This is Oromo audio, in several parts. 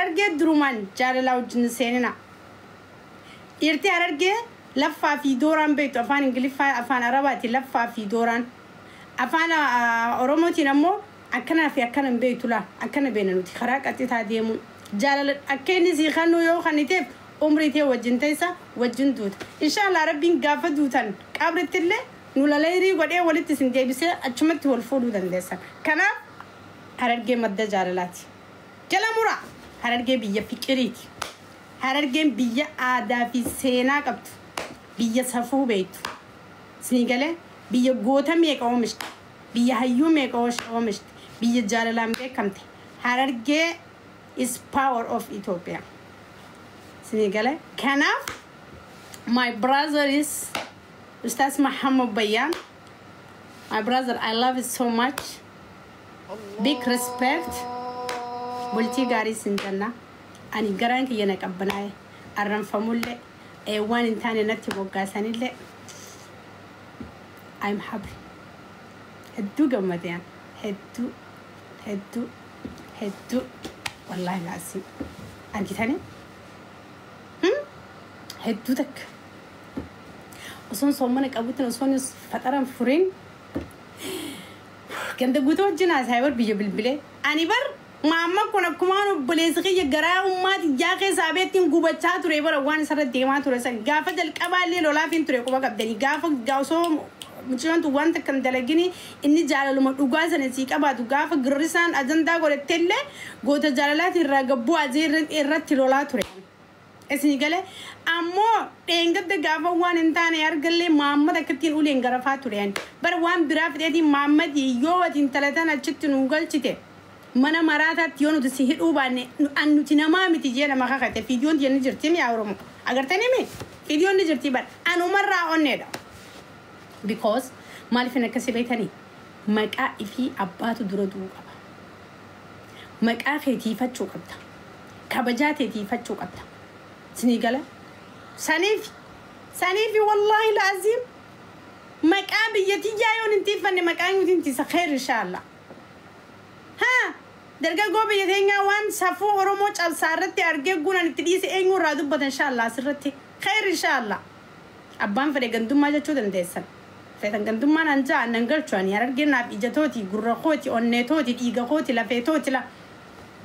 Harargee durumaan jaalalaa wajjin seenina. Dhiirti Harargee laffaa fi dooraan beektu afaan Ingiliffaa afaan Arabaati laffaa fi dooraan. Afaan Oromootiin ammoo akkanaa fi akkana hin beektu laa akkana beekna nuti karaa qaxxitaa deemuu. Jaalala akka inni sii kennuu yoo kenniteef umrii tee wajjin teessa wajjin duuta. Inshaallah rabbiin gaafa duutan qabrittillee nu laleerii godhee walitti isin deebisee achumatti wal fuudhuu dandeessan. Kanaaf Harargee madda jaalalaati. Jala muraa Harargee biyya fiqiriiti. Harargeen biyya aadaa fi seenaa qabdu. Biyya safuu beektu. Isinii galee biyya goota meeqa oomishte. Biyya hayyuu meeqa oomishte. Biyya jaalalaan beekamte. Harargee is power of Ethiopia. Isinii galee kanaaf my brother is Ustaz Muhammad Bayan. My brother, I love it so much. Big respect. Bultii gaarii sin jenna. Ani garaan kiyya na qabbanaa'e. Arranfamullee waan hin taane natti moggaasanillee. I'm happy. Hedduu gammadeen. Hedduu hedduu hedduu wallaahi laasii. Argitanii? Hedduu takka. Osoon soomana qabutti osoon faxaran furiin ganda guutuu wajjin haasa'ee bar biyya bilbilee. Ani bar maamma kun akkumaan obboleessi kiyya garaa ummaati ijaa keessaa beettiin gubachaa ture bara waan isarra deemaa ture san gaafa jalqabaallee lolaafiin ture quba qabdanii gaafa osoo mucayyoon tun waan takka hin dalagini inni jaalaluma dhugaa sana sii qabaatu gaafa girrisaan ajandaa godhattellee goota jaalalaati irraa gabbuu ajee irratti lolaa ture. Isin galee ammoo dheengadda gaafa waan hin taane argallee maammad akkattiin uleen garafaa ture. Bara waan biraa fidheetiin maammadii yoo ati intala tana achitti nu galchite mana maraataatti yoo nuti si hidhuu baanne an nuti namaa miti jee nama kakate fiidiyoon ni jirti mi'a Oromoo agartanii mi fiidiyoon ni jirti bara anumarraa onneedha. Because maaliif hin akkasii beektanii maqaa ifii abbaatu dura du'uu qaba. Maqaa keetiifachuu qabda. Kabajaa teetiifachuu qabda. Sinii gala saniif saniif wallaahi laaziim maqaa biyya tiyyaa yoon hin tiiffanne maqaa nuti hin tiisa kheer inshaallah. Haa dargaggoo biyya teenyaa waan safuu Oromoo cabsaa irratti argee guunan itti dhiise eenyu irraa dubbata inshaallah asirratti kheer inshaallah. Abbaan fedhe gandummaa jechuu dandeessan. Feetan gandummaan an ja'a nan galchu ani Harargee naaf ija tooti gurra kooti onnee tooti dhiiga kooti lafee tooti la.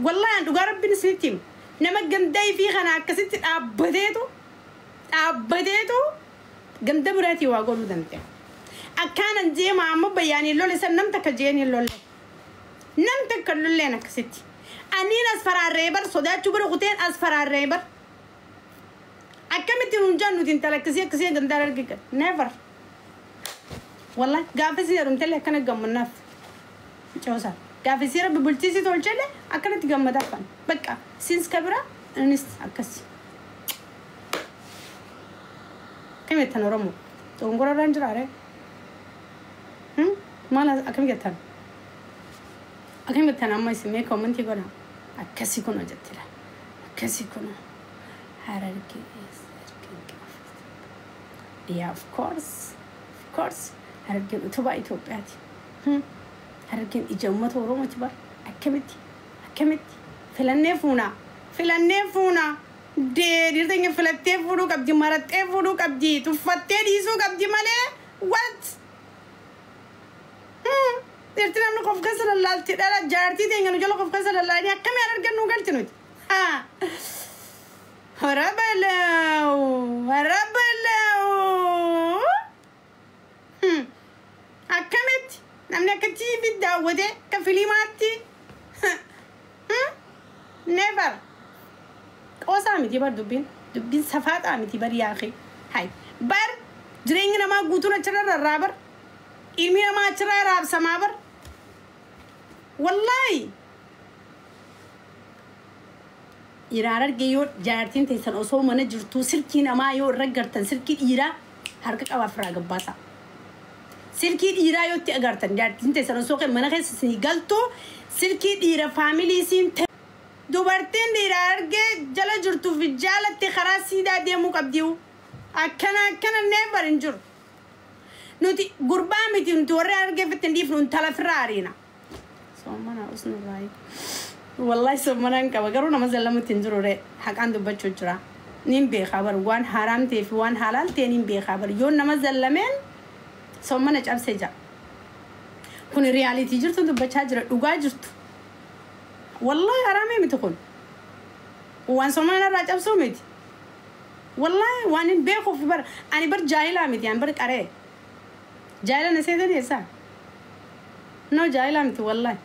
Wallaahi an dhugaa rabbiin isinitti hima. Nama gandaa ifii kana akkasitti dhaabbateetu dhaabbateetu ganda biraatii waa godhuu danda'a. Akkaanan jeema amma bayyaanii lolle san nam takka jeen hin lolle. Nam takka lolleen akkasitti. Aniin as faraarree bar sodaachuu bira kuteen as faraarree bar. Akkamitti nuun jaan nuti intala akkasii akkasii gandaa argina. Never. Wallahi gaafa si heerumtellee akkana gammannaaf. Coosa. Gaafa si rabbi bultii si tolchellee akkanatti gammadaaf. Bakka siins kabira innis akkasi. Akkam jettan Oromoo? Dogongora irraan jiraa ree? Maal akkam jettan? Akkam jettan amma isin mee koomentii godhaa. Akkasi kunoo jettila. Akkasi kunoo. Harargee is Yeah, of course. Of course. Harargeen utubaa Itoophiyaati. Harargeen ija uummata Oromooti bara. Akkamitti? Akkamitti? Filannee fuunaa. Filannee fuunaa. Dee dhiirri keenya filattee fuudhuu qabdi, marattee fuudhuu qabdi, tuffattee dhiisuu qabdi malee what? Dhiirti namni qof keessa lallaalti dhala jaartii teenya nu jala qof keessa lallaalanii akkamii Harargeen nu galti nuti? Haa. Hara balaw, hara balaw. Akkamitti namni akka TV daawwatee akka filimaatti never. Qoosaa miti bar dubbiin dubbiin safaaxaa miti bar yaaqee hay bar jireenyi namaa guutuun achirra rarraa bar ilmi namaa achirraa raabsamaa bar wallaahi. Dhiira Harargee yoo jaartiin teessan osoo mana jirtuu silkii namaa yoo irra gartan silkii dhiiraa harka qabaaf irraa gabbaasa. Silkii dhiiraa yoo itti agartan jaartiin teessan osoo mana keessa isinii galtu silkii dhiira faamilii siin dubartiin dhiira Harargee jala jirtuu fi jaalatti karaa siidaa deemuu qabdi. Akkana akkana never hin jiru. Nuti gurbaa miti nuti warri Harargee fitti hin dhiifnu intala firraa ariina. Soomana usnurraayi. Wallahi soommanaan qaba, garuu nama zallamutti hin jiru ree, haqaan dubbachuu jira. Nin beekaa bar, waan haraam ta'ee fi waan halaal ta'e nin beekaa bar. Yoo nama zallameen soommana cabse jira. Kun reality jirtu dubbachaa jira, dhugaa jirtu. Wallahi haraamee miti kun. Waan soommana irraa cabsuu miti. Wallahi waan hin beekuuf bar, ani bar jaahilaa miti, ani bar qaree. Jaahila na seetan eessaa? No, jaahilaa miti wallahi.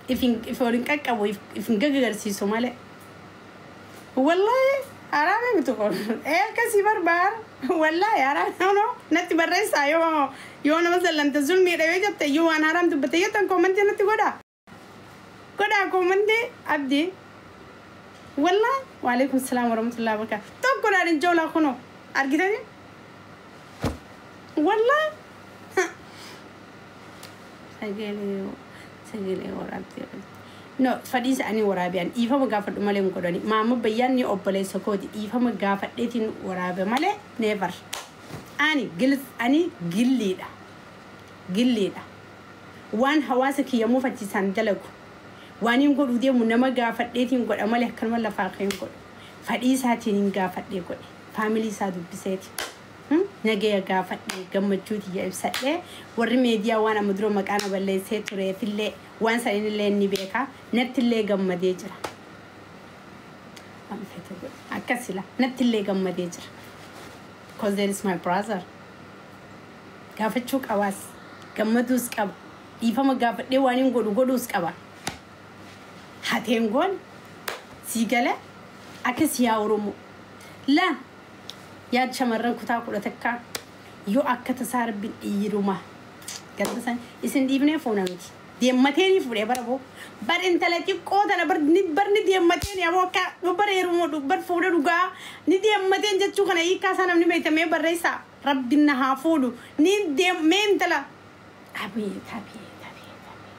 If waliin qaqqabu, if hin gaggarsiisu malee. Wallahi haraamee miti kun. Ee, akkasii barbaar. Wallahi haraamee, no, natti barreessaa, yoo nama zallamte zulmiidha yoo jette, yoo waan haraam dubbate yoo tan comment natti godhaa. Godhaa comment abdii. Wallahi waalaikum salaam warahmatullahi wabarakatuh. Tokkodhaan hin joolaa kunoo argitanii? Wallahi. Sagalee waraabdee. No, fadhii isaanii waraabi'an dhiifama gaafadhu malee hin godhani. Maama bayyaanni obboleessa kooti, dhiifama gaafadheetiin waraabe malee never. Ani gilis, ani gilliidha. Gilliidha. Waan hawaasa kiyya mufachiisan dalagu. Waan hin godhu deemu nama gaafadheetiin godha malee akkanuma lafaa kan hin godhu. Fadhii isaatiin hin gaafadhee godhe. Family isaa dubbiseeti. Nagaya gaafadhee, gammachuu tiyya ibsadhee, warri meediyaa waan amma dura maqaa na balleessee tureefillee waan sanillee ni beeka, nattillee gammadee jira. Waan fete godhe akkasila nattillee gammadee jira. Because there is my brother. Gaafachuu qabaas, gammaduus qaba, dhiifama gaafadhee waan hin godhu godhuus qaba. Hateen goon sii gale akkas yaa Oromoo. Laa, yaad shamarran kutaa 11 yoo akka tasaa rabbiin dhiiruma ganda san isin dhiifnee fuuna miti. Deemmateeni fuudhee bara boo. Bar intala xiqqoo tana bar ni bar ni deemmateen yaa akka bara heerumoo bar fuudhee dhugaa ni deemmateen jechuu kana hiikaa isaa namni beektamee barreessaa. Rabbiin na haa fuudhu ni deemmee intala. Abeet, abeet, abeet, abeet.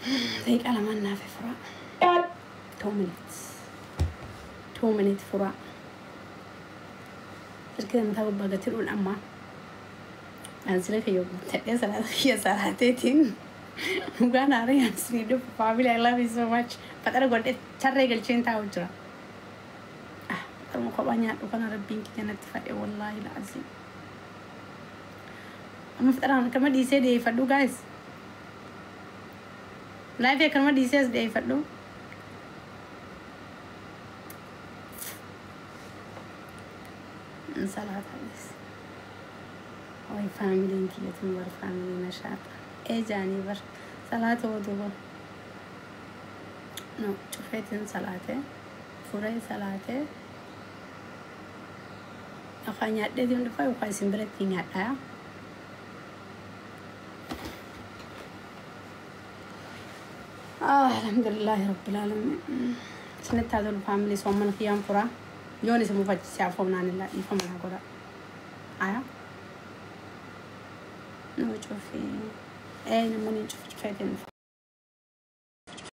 Daqiiqaa lamaan naaf furaa. 2 minutes. 2 minutes furaa. Erga mataa gubbaa gati dhuun ammaa. Ansila kiyyo guuttadhee salaata kiyya salaateetiin dhugaan haarii ansinii dhufu. Family, I love you so much. Faxara godhee charree galcheen taa'u jira. Ah, faxaruma kophaa nyaadhu kana rabbiin kiyya natti fadhe, wallaahi la'aziim. Amma faxaraan akkama dhiisee dhiyeeffadhu, guys. Live akkanuma dhiisee as dhiyeeffadhu. Salaata dhiis. Way faamiliin kiyyatun bar faamilii nashaata. Ee jaanii bar salaata oduu no cufeetiin salaate furee salaate yookaan nyaadheetiin dhufa yookaan isin biratti nyaadhaa. Ah, alhamdulillahi rabbil alamin. Isinitti haa tolu family, soomana kiyyaan furaa. Yoon isin mufachiisee afoomnaan illaa dhiifama naa godha. Aya. Nama cufee. Ee, namni cufeetiin dhufa.